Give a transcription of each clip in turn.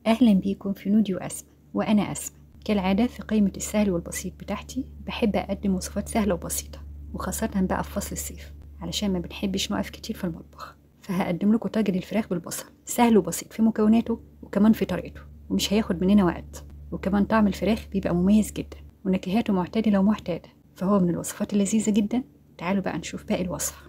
أهلا بيكم في نودي وأسماء، وأنا أسماء. كالعادة في قائمة السهل والبسيط بتاعتي بحب أقدم وصفات سهلة وبسيطة، وخاصة بقى في فصل الصيف علشان ما بنحبش نقف كتير في المطبخ. فهقدم لكم طاجن الفراخ بالبصل، سهل وبسيط في مكوناته وكمان في طريقته، ومش هياخد مننا وقت، وكمان طعم الفراخ بيبقى مميز جدا ونكهاته معتدلة ومعتادة، فهو من الوصفات اللذيذة جدا. تعالوا بقى نشوف باقي الوصفة.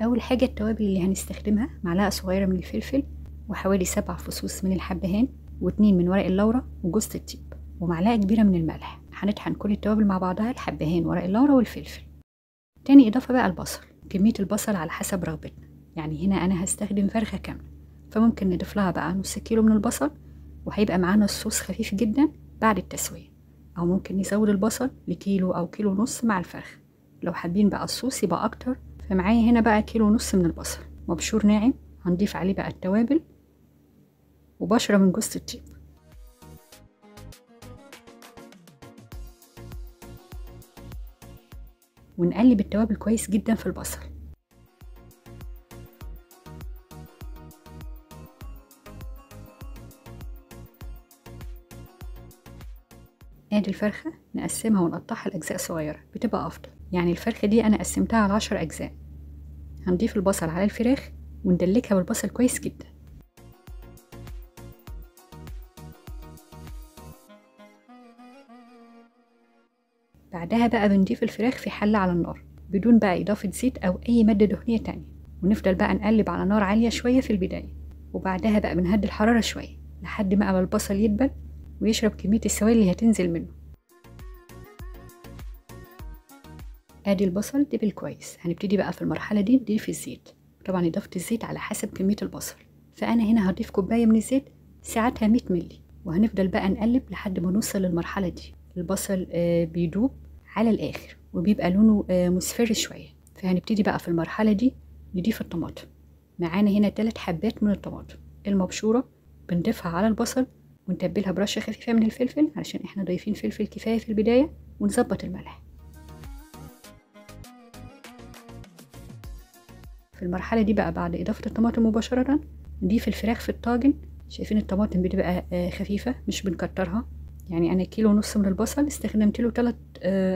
أول حاجة التوابل اللي هنستخدمها معلقة صغيرة من الفلفل، وحوالي 7 فصوص من الحبهان، و2 من ورق اللورة، وجوزة الطيب، ومعلقة كبيرة من الملح. هنطحن كل التوابل مع بعضها، الحبهان ورق اللورة والفلفل. تاني إضافة بقى البصل، كمية البصل على حسب رغبتنا، يعني هنا أنا هستخدم فرخة كاملة، فممكن نضيف لها بقى نص كيلو من البصل، وهيبقى معانا الصوص خفيف جدا بعد التسوية، أو ممكن نزود البصل لكيلو أو كيلو ونص مع الفرخة لو حابين بقى الصوص يبقى أكتر. فمعايا هنا بقى كيلو ونص من البصل مبشور ناعم، هنضيف عليه بقى التوابل وبشرة من جوزة الطيب. ونقلب التوابل كويس جدا في البصل. ادي الفرخة نقسمها ونقطعها لأجزاء صغيرة بتبقى أفضل، يعني الفرخة دي أنا قسمتها على 10 أجزاء. هنضيف البصل على الفراخ وندلكها بالبصل كويس جدا. بعدها بقى بنضيف الفراخ في حلة على النار بدون بقى إضافة زيت أو أي مادة دهنية تانية، ونفضل بقى نقلب على نار عالية شوية في البداية، وبعدها بقى بنهدي الحرارة شوية لحد ما البصل يدبل ويشرب كمية السوائل اللي هتنزل منه. ادي البصل دبل كويس. هنبتدي بقى في المرحلة دي نضيف الزيت، طبعا إضافة الزيت على حسب كمية البصل، فأنا هنا هضيف كوباية من الزيت ساعتها 100 ملي، وهنفضل بقى نقلب لحد ما نوصل للمرحلة دي. البصل بيدوب على الآخر وبيبقى لونه مصفر شوية، فهنبتدي بقى في المرحلة دي نضيف الطماطم. معانا هنا 3 حبات من الطماطم المبشورة، بنضيفها على البصل ونتبلها برشة خفيفة من الفلفل علشان احنا ضايفين فلفل كفاية في البداية، ونظبط الملح. في المرحلة دي بقى بعد إضافة الطماطم مباشرة نضيف الفراخ في الطاجن. شايفين الطماطم بتبقى خفيفة مش بنكترها، يعني أنا كيلو ونص من البصل استخدمت له 3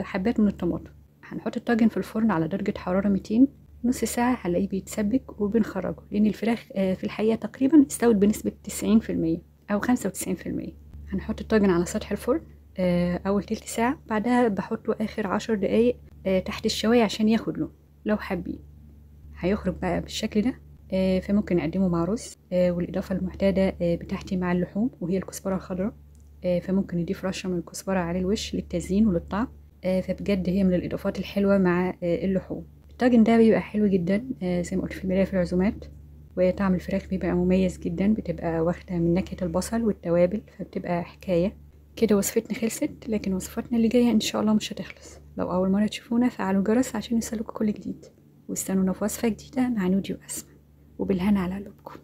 حبات من الطماطم. هنحط الطاجن في الفرن على درجة حرارة 200 نص ساعة، هنلاقيه بيتسبك وبنخرجه، لأن الفراخ في الحقيقة تقريبا استوت بنسبة 90% أو 95%. هنحط الطاجن على سطح الفرن أول تلت ساعة، بعدها بحطه آخر 10 دقايق تحت الشواية عشان ياخد لون لو حابين. هيخرج بقى بالشكل ده، فممكن نقدمه مع رز، والإضافة المعتادة بتاعتي مع اللحوم وهي الكزبرة الخضراء، فممكن نضيف رشة من الكزبرة على الوش للتزيين وللطعم، فبجد هي من الإضافات الحلوة مع اللحوم. الطاجن ده بيبقى حلو جدا زي ما قلت في البداية في العزومات، وطعم الفراخ بيبقى مميز جدا، بتبقى واخدة من نكهة البصل والتوابل، فبتبقى حكاية كده. وصفتنا خلصت، لكن وصفتنا اللي جاية إن شاء الله مش هتخلص. لو أول مرة تشوفونا فعلوا الجرس عشان يوصلكوا كل جديد، واستنونا في وصفة جديدة مع نودي وأسماء، وبالهنا على قلوبكم.